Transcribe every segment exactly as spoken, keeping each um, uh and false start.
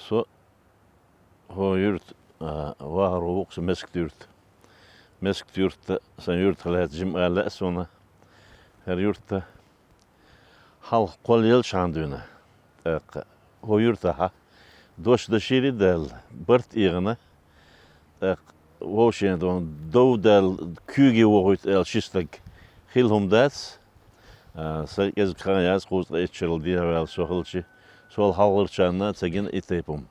Со хӀо юрт, а, вахар вукху Мескат-Юрт. Мескат-Юрт сан юрт хилац, жима ала лаьа суна. ХӀара юрт хьалха кхолла елчхьана дуьйна. ТӀаккха хӀо юртахьа дош дашийри даьлла, барт эгӀана. ТӀаккха вовшийн дов даьлла, куьйге вохуьйту аьлла ши стаг хилла хӀума дац. А, сан кӀезиг хан яц, кхузткъе итт шарал дехьаваьлла со хилча, сол хьалхарчарна ца гина и тайпа хӀума.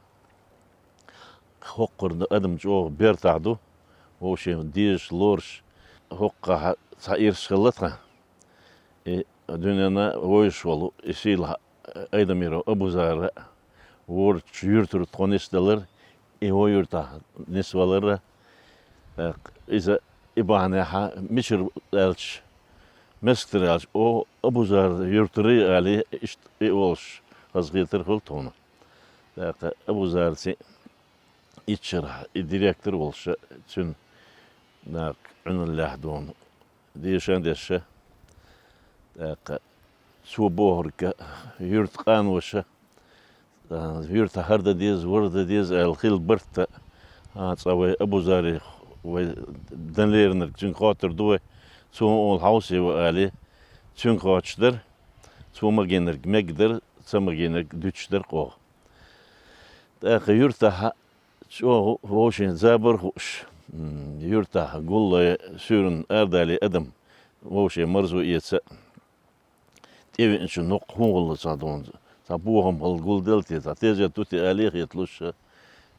ХӀокхуьра адам чӀогӀа бертахь ду, вовшийн дезаш, лоруш, хӀокхахьа цхьа ирс хилла тхан. И дуьненна вовзаш волу, и сийлахь Айдамиров Абузара, ворчу юьртара тхо нисдалар, и хӀо юьртахь нисвалар. ТӀаккха иза и бахьанехьа мичара аьлча, мескатара аьлча, о, Абузара юьртара ю алий, иштта и олуш хазахетар хуьлу тхуна. ТӀаккха Абузарци итт шарахь и директор волуша, цуьнан накха Ӏуьналлехь дуьйна дешан дешша. ТӀаккха цо бохург, юьртан къаноша, а, юьртахь хӀара дан деза, вара дан деза аьлла хилла барт а, а, цкъа вай Абузаре, вай дан леринарг цуьнга хоттур ду вай, цо хӀун олу хьовсий вай алий, цуьнга хоттуш дара, цо магийнарг мега дара, ца магийнарг дуьтуш дара къохьа. ТӀаккха юьртахьа чӀогӀа вовшийн забар а хууш, м, юьртахь гуллой суьйранна арадалий адам, вовшийн марзо эца а, тӀевеъначу ноккха хӀун хилла цхьа дуьйна, цхьа бохам хилла гулделла те, цхьа тезет ду те алий хеталуш,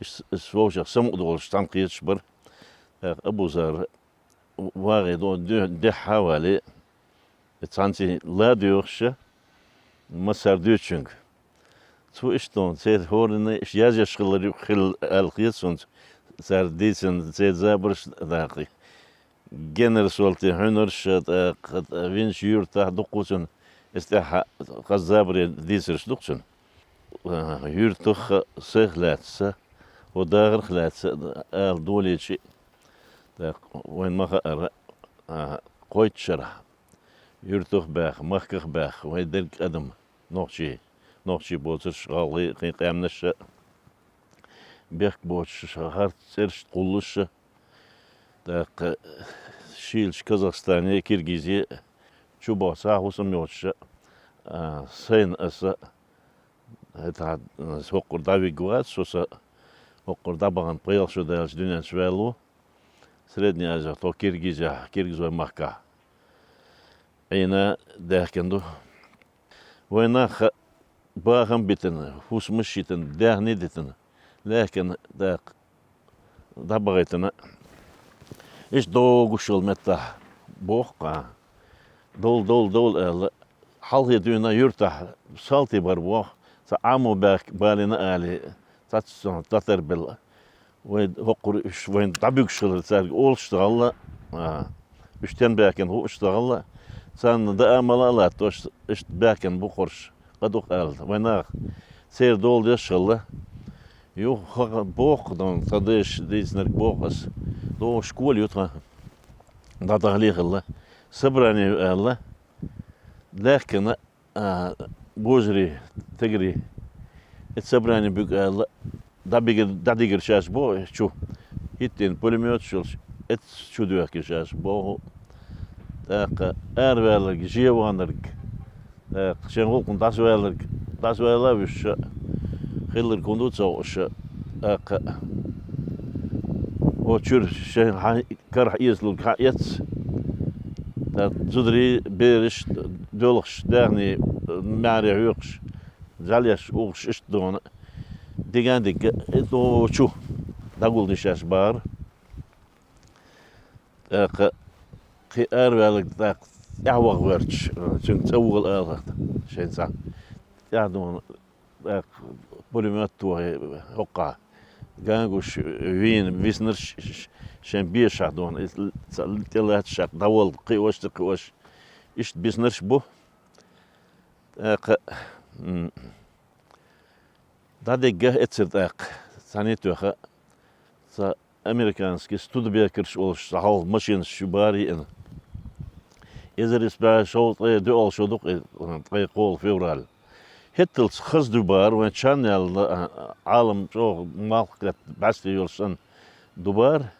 ис, ис вовшех самукъадолуш цхьаьна кхеташ бара. ТӀаккха Абузара вагӀий дуьйна дуьхьа а валий, и цхьаьнций ладоьгӀуша, массара дуьйцучуьнга. Цо иштта дуьйна, церан хӀоранна иштта язъеш хилар юкъа хилла аьлла хета суна, цара дийцина церан забарш а даккхий. Генара сол те хьуьнарш а, тӀаккха винчу юьртахь дуккхуззина иза тӀаьхьа хаза забаре дийцарш ду-кх цуьнан. А, юьртах а, сайх лаьцна, хӀо дахарх лаьцна ала долийча, тӀаккха вайна ма хаъара, а, кхойтта шарахь, юьртах а баьхна, махках а баьхна, вайн дерриг адам, нохчий, нохчий боцурш, гӀалгӀай, кхин къаьмнаш а, бехк боцуш, харц цӀерашна кхуллуш а, тӀаккха шийлачу Казахстане, Киргизе чу боху цхьа а хӀусам йоцуш а, а, сайна аса, хӀетахь, а, хӀокхуьра дӀавигга вац со, сан хӀокхуьра дӀабахана пхи шо даьлча дуьнен чу ваьлла ву. Средняя Азия, тхо Киргизехь, киргизойн махкахь Ӏийна даьхкина ду. Вайн нах а бахам а битина, хӀусамаш а йитина, даьхни а дитина, лаьхкина даккха дӀабахийтина. Иштта догуш йолу меттахь боху-кх, довла, довла, довла аьлла, хьалхе дуьйна юьртахь салти бара боху, цхьа Ӏамо баьхка балийна алий, цхьацца дӀатарбелла. Вай хӀокхуьра уьш вайна дӀабуьгуш хилар цаьрга олуш ца хилла, а, уьш стенна баьхкина хууш ца хилла, царна даа мала а латтош, иштта баьхкина бу хӀорш, къа ду-кх аьлла, вайн нах церан дола деш а хилла. Юха хӀокху боху-кх дуьйна, тхан дайша дийцинарг боху ас, догӀу школа ю тхан, дӀадахале а хилла, собрание ю аьлла, лаьхкина а, божарий, тегарий, эцца собрани буьгу аьлла, дӀабигар-, дӀадигар шаьш боху чу. ХӀиттийна пулемёташ йолуш, эцца чу доьхкира шаьш боху. ТӀаккха араваьлларг, жен ваханарг, тӀаккха шайн гӀуллакхна дӀасаваьлларг, дӀасаваьлла а вуьсуш, хилларг хӀун ду ца хууш, тӀаккха хӀо чуьра шайн хьан карахь эцалург хьаэцна, ТӀаккха зударий, бераш, доьлхуш, даьхний, маьхьарий хьоькхуш, жӀалеш, ухаш иштта дона. Диган дигга, и догӀу чу дӀагулдеш шаьш бахар. ТӀаккха кхин араваьлларг тӀаккха тӀаьхьа ваха гӀерташ, цуьнга цӀа вогӀал алахьа шайн цхьа. ТӀаьхьа дона, тӀаккха пулемёт тохе хӀоккхахьа. Ган гуш вийна, виснарш шайн бешахьа дона. Иза ца-, тӀелатташ шаккха дӀаволла, кхиош, ца кхиош. Иштта биснарш бу. ТӀаккха, м, дӀадигга эццара тӀаккха, цхьаьна тоьха, цхьа американский студебекерш олуш, цхьа хьалха машинаш ю бара йиъна. Эзар исс бӀе шовзткъе доьалгӀа шо ду-кх и, ткъе кхоалгӀа февраль. ХӀетталц хаза ду бара, вайн чан яьлла, а, Ӏалам чӀогӀа малх кхетта бӀаьсте йолуш санна ду бара.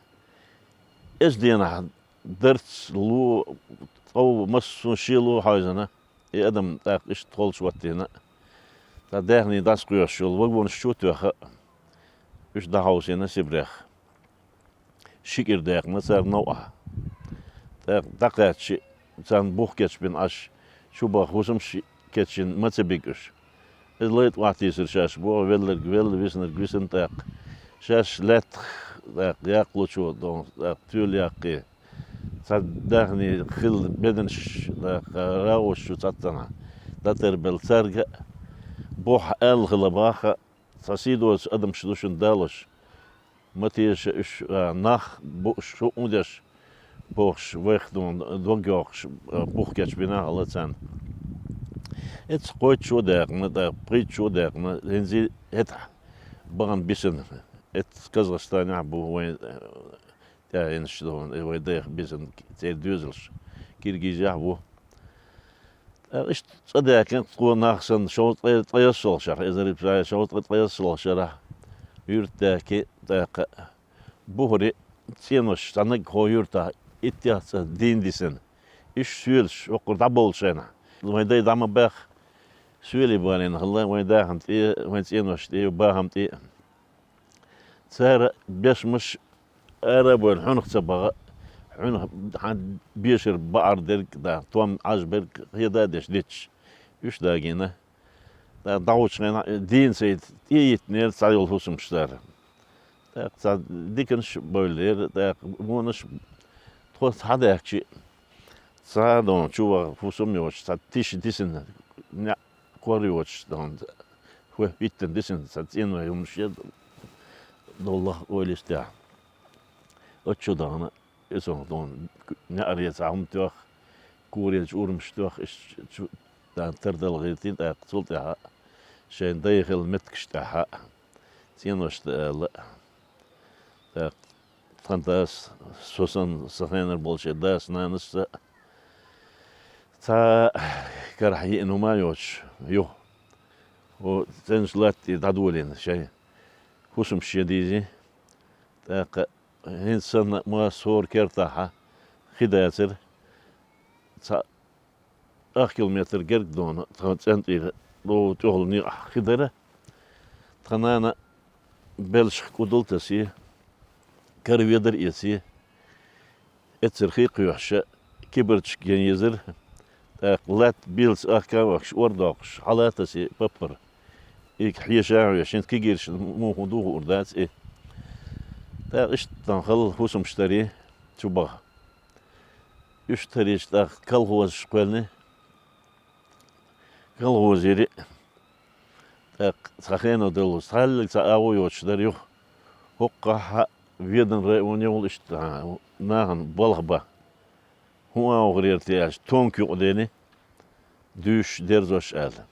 Эза денахь дарц лу, цӀов массо а шело хьаьвзина. И адам тӀаккха иштта холчу хӀоттийна, цхьа даьхний дӀасакхоьхьуш йолу вагонаш чу а тоьхна, уьш дӀахьовсийна Сибрех. Ши кӀира даьккхина цара новкъахь. ТӀаккха дӀакхаьчча, царна бух кечбина Ӏаш, чу баха хӀусамаш кечйина ма ца бига уьш. Иза лайта охьатийсира шаьш боху, велларг велла, виснарг висина тӀаккха. Шаьш лаьттах тӀаккха яккхалучо, тӀаккха тоьла яккхий. Цхьа даьхний хилла беданаш, тӀаккха рагӀуш шу цхьаццанхьа дӀатарбелла цаьрга а, бухахь аьлла хилла боху, цхьа сий доцу адамаш ду шуна далош. Ма теша уьш, а, нах бууш, хӀуъу деш, бохуш, вайх дуна дог йоккхуш, а, бух кечбина хилла царна. Эццахь кхойтта шо а даьккхина, тӀаккха пхийтта шо а даьккхина, хӀинца хӀетахь бахана бисина. Эццахь Казахстанехь бу вайн, а, тӀаьхьенаш ду, и вай дайх бисина церан доьзалш, Киргизехь ву. ТӀаккха иштта цӀа даьккхина, тхо нах санна, шовзткъе ткъайоьссалгӀа шарахь, эзар исс бӀе шовзткъе ткъайоьссалгӀа шарахь юьртдаьхкина, тӀаккха бухара цӀенош цхьаьннарг хӀокху юьртахь иттех цӀа дийна дисина. Уьш соьлуш, хӀокхура дӀаболчу хенахь, вайн дай дӀа ма баьххи, соьлий балийна хилла вайн дахана тӀе, вайн цӀеношна тӀе, бахамна тӀе. Цара бешамаш ара а бевлла, хьуьнах ца баха, хьуьнах хьан бешара баӀар дерг а, да, том Ӏаж берг а хеда а деш дитча, уьш дагийна. ТӀаккха дӀахьучу хенахь дийна сайта тӀе а йиттинера цхьайолу хӀусамаш цара. ТӀаккха цхьа диканаш а бевллера, тӀаккха вонаш а тхо схьадаьхкича, цхьа а дона чу ваха хӀусам а йоцуш, цхьа тиша дисина, неӀ кор йоцуш, дона, хӀоьттина дисина, цхьа цӀеной хӀуманаш я, доллах ойла йистехь. Оцу чу дахана, и сон дона, неӀаре цхьа хӀума тоьхна, коречу урамаш тоьхна, иштта чу, дона, тардала гӀиртина, тӀаккха цул тӀаьхьа шайн дай хилла меттигаш тӀехь а, цӀеношна аьлла. ТӀаккха тхан дас, со санна, сан хенара болчеран дас, нанас а, цхьа карахь йиъна хӀума а йоцуш, юха хӀокху цӀеначу латта тӀе дӀадолийна шайн хӀусамаш ян дийзий. ТӀаккха хӀинца санна а ма, сора кертахь а хи дацара, цхьа ах километр герга дона тхан цӀен тӀера лову тӀехула некъахь хи дара. Тхан нана белшах кӀудал а тасий, кара ведар а эций, эццара хи а кхоьхьуш, кибарчиг ян езара, тӀаккха латта белца ахка а вахкаш, ор а доккхуш, хьала а тасий паппар. И хьеша а хьоьжуш, хӀинца кегийрхошна муха ду хуур дац и. ТӀаккха иштта тхан хала хӀусамаш тарий чу баха. Уьш тарийча тӀаккха колхозаш кхоьллина. Колхозера а тӀаккха цхьа хено деллалц, цхьаьллиг цхьа агӀо йоцуш дара юха. ХӀокхахь а Веданан районе волу иштта нахана балха бан. ХӀун агӀо хир яра те аьлча, тонка юкъадений, дуьйшуш, дерзош аьлла.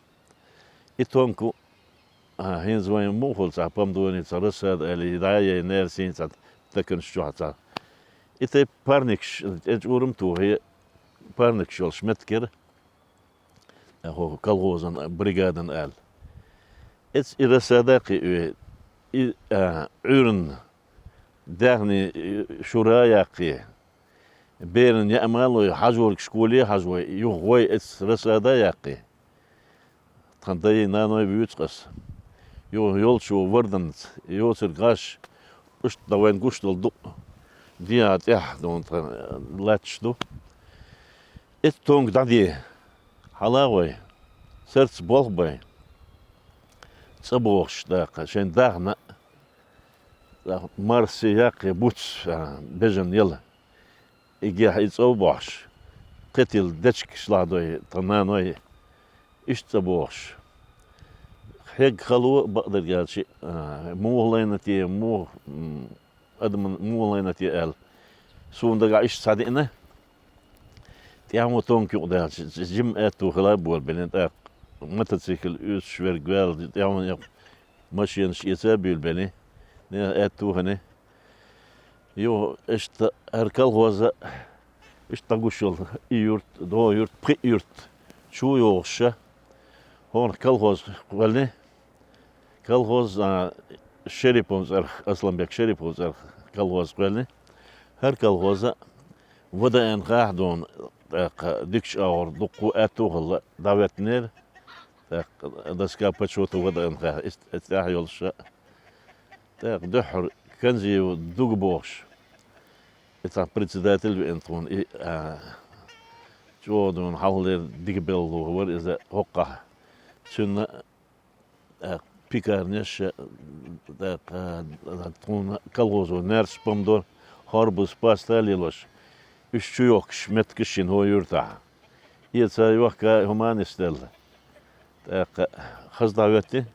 И тонка, а, хӀинца вайн муха хуьлу цхьа помидорий, цхьа рассада аьлла, и дӀа а яй, нерсийн цхьа таканаш чохь цхьа. И тайпа парникаш, тӀе чӀурам а тухий, парникаш йолуш меттиг яра, а, хӀокху колхозан, бригадин аьлла. Эцу и рассада а кхиий, и, а, Ӏуьйранна даьхний, э, шура а яккхий, беран яа ма лой, хьажорг школе а хьажой, юха гӀой эцу рассада а яккхий. Тхан дай, наной вуьйцу-кх ас. Юха йолчо варданца, йоцург гӀаш, иштта дан вайн гуш долу дукъ, дегӀан тӀехь, дуьйна тхан, э, лаьтташ ду. Эццунг дӀаде, хьалагӀой, сарц болх бой, цӀа бохуш даккха, шайн дахна, марси яккхий буц, а, бежан яла. И гехь и цӀа бохуш, кхетил дечкаш ладой, тхан наной, иштта цӀа бохуш. Хьег хало бакъдерг аьлча, а, муха лайна те, муха, м, адаман муха лайна те аьлла. Суна дагахь иштта схьадиъна. ТӀаьхьо тонка юкъадаьлча, жима аьтту хила а болабелин, тӀаккха мотоцикл уьсуш верг ваьлла, тӀаьхьо юкъа машенаш эца а буьйлабелин, нехан аьтту хинна. Юха иштта хӀара колхоза, иштта дӀагуш йолу и юрт, догӀа юрт, пхиъ юрт чу йогӀуш ша, хӀокху колхоз кхоьллина. Колхоз, а, Шериповн цӀарах, Асланбек Шериповн цӀарах колхоз кхоьллина. ХӀара колхоза ВДНХ-хь дуьйна, тӀаккха дикачу агӀор дуккха а аьтту а хилла, дӀахӀоьттинера, тӀаккха доска почёта ВДНХ, ист-, эцу тӀехь йолуш а. ТӀаккха дуьххьара Канзиев Дуга бохуш, и цхьа председатель веана тхуна, и, а, чӀогӀа дуьйна хьалхалера дика белхало вара иза хӀокхахь. Цуьнан, а, пекарнеш, а, тӀаккха, а, тхуна колхозо наьрс, помидор, хорбуз, паста а лелош, уьш чу йохкуш меттигаш йина хӀокху юьртахь. Эца йохка хӀума нисделла. ТӀаккха хаза дӀахӀоьттина.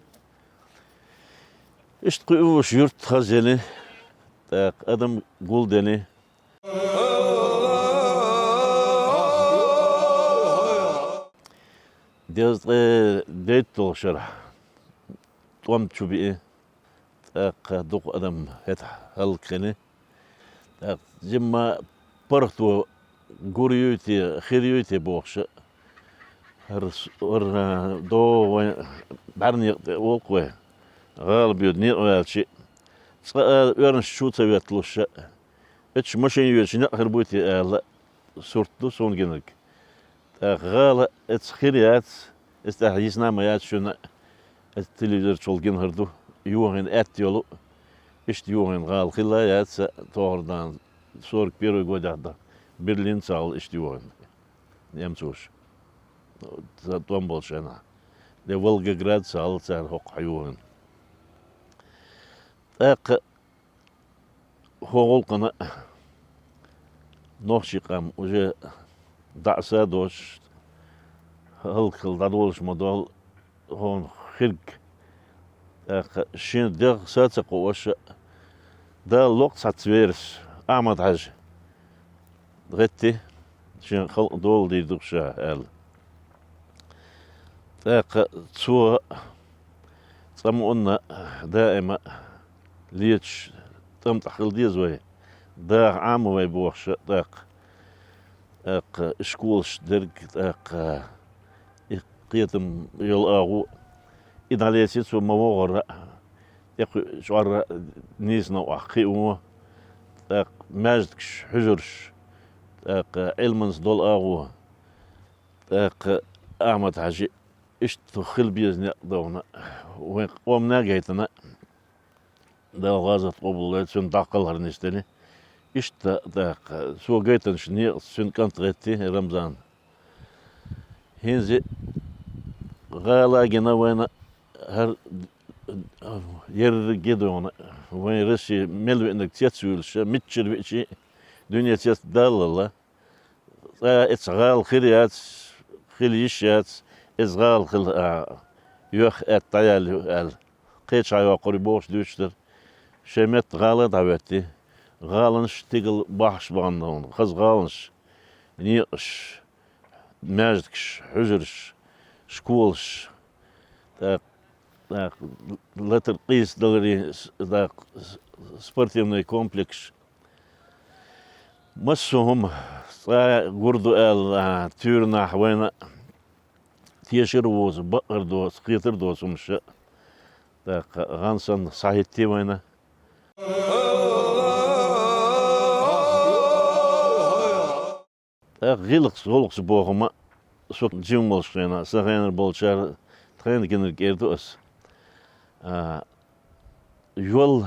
Иштта кхуьуш юрт хазъеллина, тӀаккха адам гулделлина. Дезткъе дейтталгӀа шарахь тӀом чу биъна, тӀаккха дукха адам хӀетахь хӀаллакьхилла. ТӀаккха жимма паргӀато гур юй те, хир юй те бохуш а, хӀара с-, хӀара догӀу вайн бӀаьрнекъа тӀе волу-кх вай, гӀала боьду некъа ваьлча, цкъа а оьрнаш чу ца хӀоьтталуш а, эццахь машин йоьдуш некъ хир буй те аьлла, сурт ду суна гинарг. ТӀаккха гӀала эццахь хир яц, иза тӀехь йисна а ма яц шуна, эцу телевизор чухула гина хир ду, йохийна аьтта йолу, иштта йохийна гӀала хилла а яц сан тохара дана, сорок первый годехь дан, Берлин ца хилла иштта йохийна немцоша. Сан тӀом болчу хенахь. Де Волгоград ца хилла цара хӀокхахь йохийна. ТӀаккха хӀокху гӀуллакхана нохчийн къам уже дӀаса а доцуш, хӀаллакьхила дӀадолуш ма долу хӀокхуьнан хирг. ТӀаккха шен дегӀ са а ца кхоош а, Дала ло-кх цхьацца верас, Ахьмад-Хьаьжа гӀетта, шен халкъ дола дийр ду-кх ша аьлла. ТӀаккха цо цкъа мукъанна даима леташ тӀамтӀахь хила деза вай, даха Ӏама вай бохуш а тӀаккха, тӀаккха школаш дерг, тӀаккха и кхетам йолу агӀо, и дӀалеций цо ма вогӀара а, тӀекхуьу чкъор а нийса новкъахь кхиамо, тӀаккха маьждигаш, хьуьжарш, тӀаккха Ӏилманца долу агӀо, тӀаккха Ахьмад-Хьаьжи иштта хила беза некъ довна, вайн къомана а гайтина, Дала гӀазот къобалдойла, цуьнан дӀа кхалхар нисделла. Иштта тӀаккха цо гайтинчу некъаца цуьнан кӀант гӀетта, Рамзан. ХӀинца гӀала а гина вайна, хӀара ерриге а довна, вайн Россия мел веанарг цецвуьйлуш, миччара веача а дуьне цецдаллалц. Цкъа а эццахь гӀала хир яц, хила йиш яц, иза гӀала хила, а, юьхь-аьтта дӀаяьлла ю аьлла, кхечахьа йоккхур ю бохуш дуьйцуш дара. Шайн метта гӀала а дӀахӀоьттий, гӀаланаш стигала бахьаш бахана, хаза гӀаланаш, некъаш, маьждигаш, хьуьжарш, школаш, тӀаккха, тӀаккха латар къийса даларий, с-, тӀаккха с-, спортивный комплекс. Массо а хӀума цкъа гур ду аьлла, а, туьйранахь вайна тешар а вузу, бакъар доцу, кхетар доцу хӀумаш а, тӀаккха гӀан санна схьахӀиттий вайна. ТӀаккха гӀиллакхца, гӀуллакхца боху хӀума, со жима волуш хенахь, сан хенара болчара тхайна гинарг эр ду ас. А, йол,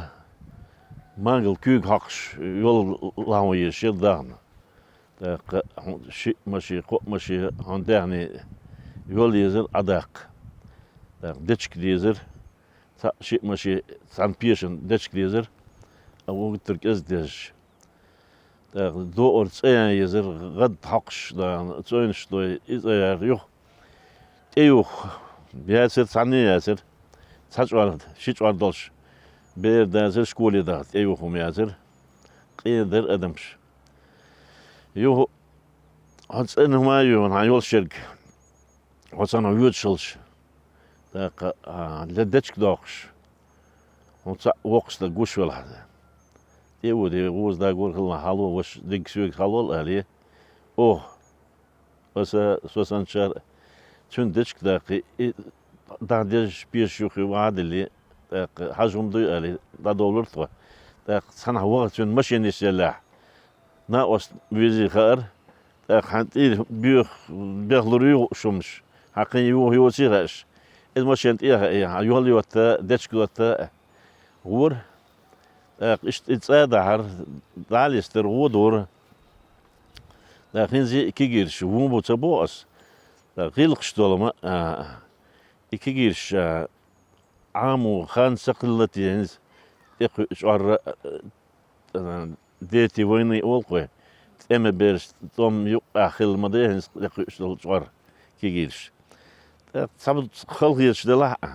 мангал куьйга хьокхуш, йол лахьон езаш яра дахна. ТӀаккха хьун шиъ маши, кхоъ маши хьун даьхни йол езар Ӏадаккха. ТӀаккха дечка дезар, цхьаъ шиъ маши цхьан пешан дечка дезар, а вугтар кӀеза дезаш. ТӀаккха доур цӀа ян езар, гӀад хьокхаш, да, цӀойнаш дой, и цӀа яр юха. ТӀеюх яцар, цхьанне яцар, цхьа чӀор, ши чӀор долаш. Бер дацар, школе даха, тӀеюх хӀума яцар, къен дар адамаш. Юха, хьо цӀена хӀума а йоьван, хьан йолаш ерг, хьо цхьана воьдуш хилча, тӀаккха, а, ле дечка доккхуш, хьун цхьаъ воккха стаг гуш велахь. ТӀе а воде, гӀоза дагор хилла хьало, ваша дигга соьга хьалол, али. Оха, аса, со санчар, цуьнан дечка даккхи, и дӀа дезаш пешаш юххе ваха а дилли, тӀаккха хьажа хӀума дуй, али, дӀадовлар тхо. ТӀаккха цхьанхьа ваха цуьнан машина йиса еллехь, накъост везий хаара, тӀаккха хьан тӀера боьха бехлур ю хууш хӀумаш, хьан кхин юха йоций хаьаш. Иза машен тӀе а хаьий, хьан йол йотта, дечка дотта а гӀора. ТӀаккха иштта и цӀа а дахьар, дӀа а листар, гӀо а дора. ТӀаккха хӀинзи и кигирш вон бу ца боху ас. ТӀаккха гӀиллакхаш долу ма, а, и кигирш, а, Ӏамо хан ца хилла те хӀинца тӀекхуьу чӀорра, а, а, дети вайний олу кхой, тӀеман бераш тӀом юккъехь хилла ма де хӀинца тӀекхуьуш долу чӀор кигирш. ТӀаккха цхьа халахеташ делахь а,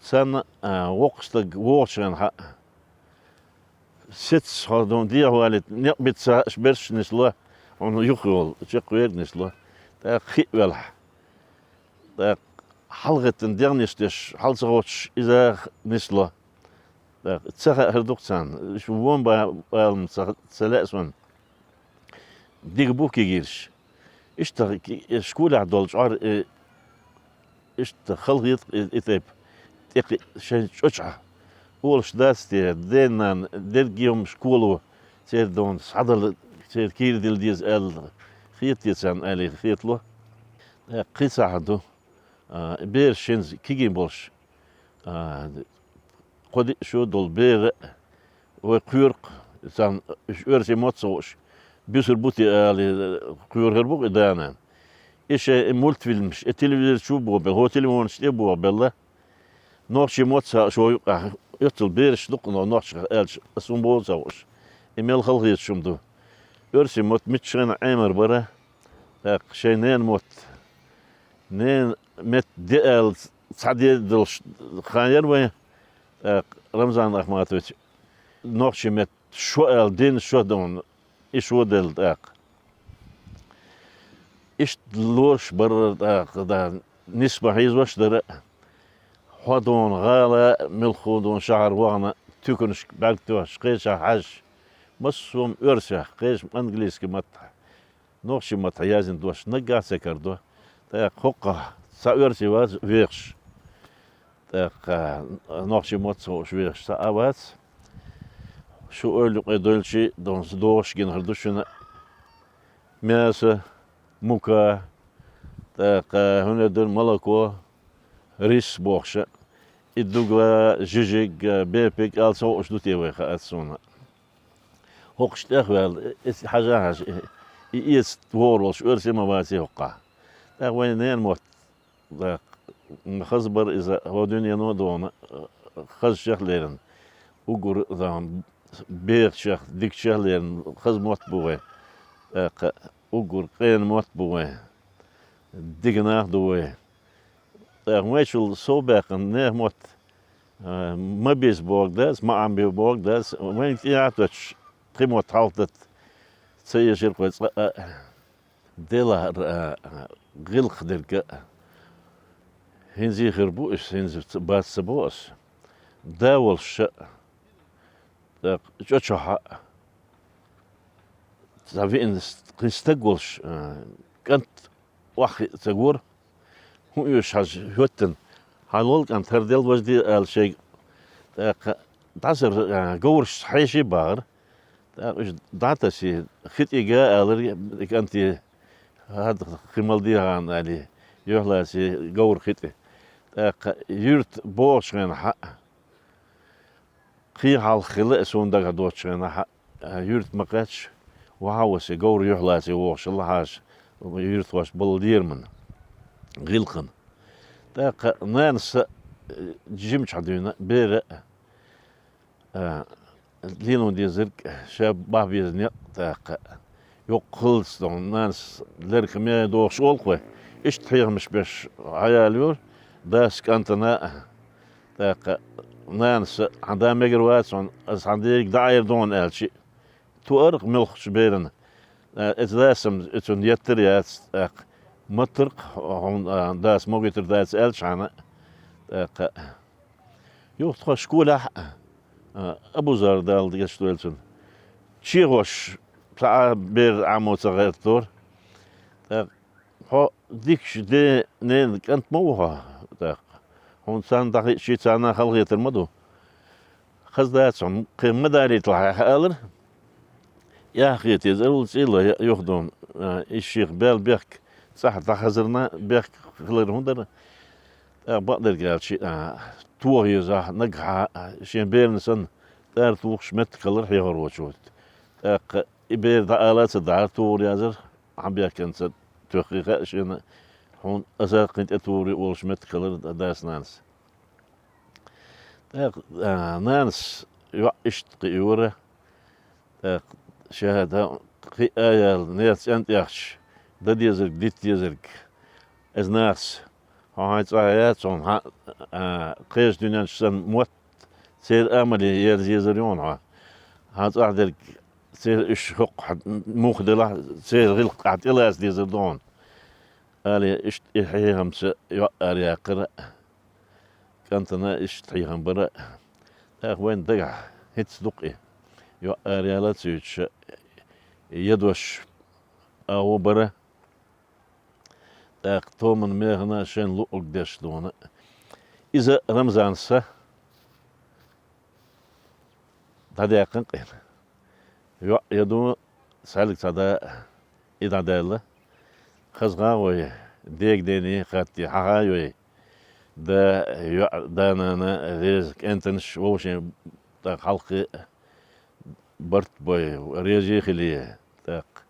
царна, а, воккха стаг вогӀучу хенахь а, сецаш хьо дон дехьа валийта, некъ бицца аш берш нисло, хьуна юхайолу, чекхвега нисло. ТӀаккха хиъ велахь, тӀаккха хьалагӀеттина дегӀнаш деш, хьал ца гӀоттуш иза нисло. ТӀаккха ца хаьа хӀара дукха царна, уьш вон ба-, балам ца, ца лаьа суна. Дика бу кигирш. Иштта ки-, школехь долу чӀор, э, иштта халахета и, и тайпа тӀекхиъ шайн чӀочахь. Олуш дац те, ден-нана дерриге хӀума школо, церан дона схьадала, церан кийра дила деза аьлла, хета те царна аьлла хетало. ТӀаккха кхин цхьа хӀун ду, а, бераш шенца кигин болуш, а, кхо-диъ шо долу бера а, вай кхоьру-кх, царна уьш оьрсийн мотт ца хууш, буьсур бу те ала, кхоьру хир бу-кх и да-нана. И шайн и мультфильмаш, и телевизор чу а бохабелла, хӀо телефонаш тӀе а бохабелла, нохчийн мотт ца хаьа шо юккъехь, оьццул бераш ду-кх нохчех аьлча, ас хӀун боху ца хууш. И мел халахеташ хӀума ду. Оьрсийн мотт миччахьана Ӏемар бара, тӀаккха шайн ненан мотт, ненан метта де ала цхьа де долуш хан яра вайн, тӀаккха Рамзан Ахматович нохчийн метта шо ала дина шо дона, и шо делла тӀаккха. Иштта лоруш бара тӀаккха, да, нисбан хьийзош дара. Хьо дона гӀала а, муьлхха дона шахьар вахана, туьканашка бӀаьрг тоьхча, кхечахь хьаьжча, массо а оьрсех, кхечахь английски маттахь. Нохчийн маттахь яздина дош наггахь а ца карадо. ТӀаккха хӀокхахь цхьа оьрси вац вехаш. ТӀаккха нохчийн мотт ца хууш вехаш цхьа а вац. Шу ойла юкъе дойлчий, догӀуш гина хир ду шуна мясо, мука, тӀаккха хӀун эр дара, молоко, рис бохуш. И дуга, жижиг, бепиг ала ца хууш ду те вай, хаац суна. ХӀокхуьш тӀехваьлла, иза хьажа а хьажа, и, и эца вогӀур волуш оьрси ма ваций хӀокхахь. ТӀаккха вайн ненан мотт, тӀаккха, хаза бара иза, хӀо дуьнено а догӀна, хазачех лерина. Уггар, тӀаккха, бехачех, дикачех лерина хаза мотт бу вайн. ТӀаккха уггар къена мотт бу вайн. Дика нах ду вай. ТӀаккха вайчул сов баьккхина нехан мотт, а, ма беза бохург дац, ма Ӏамбе бохург дац, вайна тӀехьа а тоьттуш, кхин мотт хьалхадатта ца езара кхой цкъа а. Делахь а, гӀиллакх дерг а, хӀинзий хир бу иза, хӀинца бац ца боху ас. Да волуш а, тӀаккха чӀочохь а, цхьа виъна кхин стаг волуш, а, кӀант охьахиъна ца гора, хӀун оьшу хьажа хӀоьттина, хьан лол кӀант, хӀара дел важа де ала шайга. ТӀаккха дӀасара, а, говраш хьеший бахара. ТӀаккха уьш дӀа а тасий, хи тӀе га алара кӀанте, хӀада хи мала дехьа аьлла, юьхьлаций говр хи тӀе. ТӀаккха юьрта богӀучу хенахь а, кхин хьалха хилла а суна дагахь доцучу хенахь а, юьрта ма кхаьчча, Вахьа васе говр юхьлаце вогӀуш лахьаш, юьртахошта бала лермана, гӀиллакхана. ТӀаккха нанас, э, жимчхьа дуьйна бера, а, лелун дезарг ша бахьа беза некъ, тӀаккха йоккха хилац дон, нанас лерг ме дохуш олу вай. Иштта хьехамаш беш хьаяла юра, дас кӀантана, тӀаккха нанас: «Хьан да мегар вац хьуна, аса хьан дерриг дӀаайра дона», — аьлча, туара муьлххачу берана. Э, эца дасам, эцун еттар яц, тӀаккха маттарх хьуна, а, дас могуьйтур дац аьлча хьана, тӀаккха. Юха тхо школехь, а, Абузар, Дала гечдойла цунна, чехош цхьа а бер Ӏамо ца гӀертора. ТӀаккха: «Хьо дикачу ден-ненан кӀант ма ву хьо, тӀаккха. Хьуна царна дӀахиъча, царна халахетар ма ду. Хаза дац хьуна, кхин ма далийталахь», — аьлла. Яххе теза арал цӀийла юхадуна, а, и шех баьлла бехк цӀахь дӀахазарна, бехк хилар хӀун дара? ТӀаккха бакъдерг аьлча, а, тоха еза нагахь, а, шен берна санна, тӀара тухуш меттиг хилар хьехархочо. ТӀаккха и бер дӀаала а ца дахьара, тухур язар, хьан бехкенца тоьххе хаьа шена, хьуна аса кхин тӀе тухур ю олуш меттиг хилар дас-нанас. ТӀаккха, а, нанас йоӀ иштта кхиора, тӀаккха ша дан кхиа а яьлла, нехан цӀен тӀехча, дан дезарг, дита дезарг, эза нахас, хьо хьайн цӀахь яц хьуна, хьан, а, кхечу дуьнен чу санна мотт, церан амале ерза езар ю хьуна хьо. Хьан цӀахь дерг, церан уьш хӀокху хьан муха делахь, церан гӀиллакх ахь тӀелаца дезар ду хьуна, — аьлла, иштта и хьехамца йоӀ араяьккхира. КӀантана иштта хьехам бара. ТӀаккха вайн дагахь хӀинца дукха и йоӀ араяла а ца юьтуш, ядош агӀо бара. ТӀаккха томан механа шайна луъург деш дуна. Иза Рамзанас дӀадаьккхина къина. ЙоӀ я ду, цхьаьлга цхьа да и дӀадаьлла. Хаза гӀа вай, дега дене хатте хьаха а йой. Да, йоӀ, да-нана реза, кӀентанаш вовшийн тӀаккха хьалххе барт бой, реза а хиле. ТӀаккха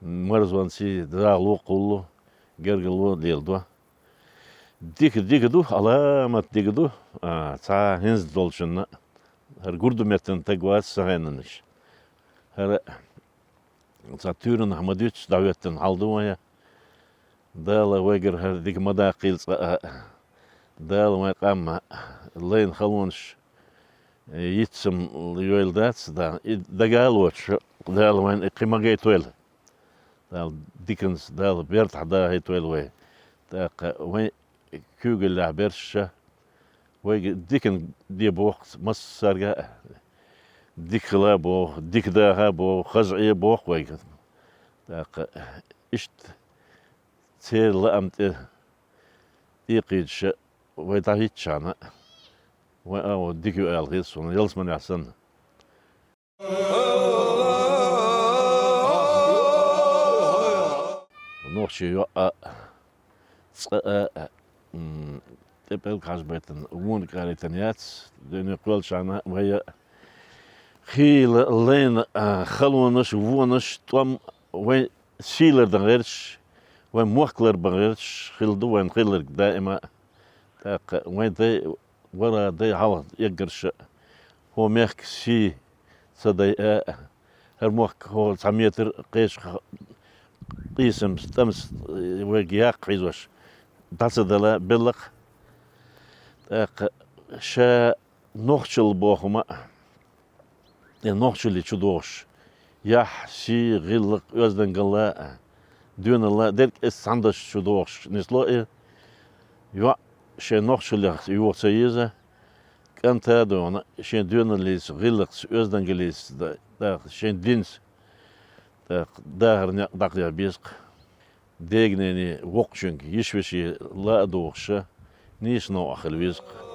марзонций дагӀа ло кхуллу, гергарло леладо. Дика, дика ду, Ӏаламат дика ду, а, цхьа хӀинца долчунна. ХӀара гурда меттана таг вац сан хенанаш. ХӀара цхьа туьйранах ма дуьйцуш дӀахӀоьттина хьал ду вайн. Дала вайгара хӀара дика ма даккхийла цкъа а. Дала вайн къам а, лайна халонаш йицам йойла дац, да, и дага а лоцуш, Дала вайна и кхин ма гайтойла. Дала диканца, Дала бертахь дахийтойла вай. ТӀаккха вайн куьйгаллехь берш ша, вайга дикан де боху массарга а, дика хила а боху, дика даха а боху, хаза Ӏе а боху вайга. ТӀаккха иштта церан лаам тӀе тӀекхийдаш вай дӀахӀиттачхьана, вайн агӀо дика ю аьлла хета суна, ялсаманехь санна. Нохчийн йоӀ а, цкъа а, м, тӀе пӀелг хьажабайтина, вониг арайтина яц, дуьне кхоьллачхьана вай а хийла лайна, а, халонаш, вонаш, тӀом вайн сий лардан гӀерташ, вайн мохк ларбан гӀерташ хилла ду вайн хилларг даима. ТӀаккха вайн дай, вара дай хьалха эггарша, хӀо мехка сий ца дайа, хӀара мохк хӀо цхьа метр кхечу къийсамца, тӀамца вайга яккха хьийзош дӀа ца дала беллакх. ТӀаккха ша нохчалла боху хӀума, и нохчалли чу догӀуш, яхь, сий, гӀиллакх, оьздангалла а, доьналла а, дерг эс цхьана даш чу догӀуш нисло и. ЙоӀ шайн нохчаллех юха ца еза, кӀанта а догӀна, шен доьналлица, гӀиллакхца, оьздангаллица, да-, даха шайн динца, даха, дахар некъ дӀакхаха беза-кх. Дега-нене воккхачуьнга йиш-вешин ла а дохуша, нийса новкъахь хила веза-кх.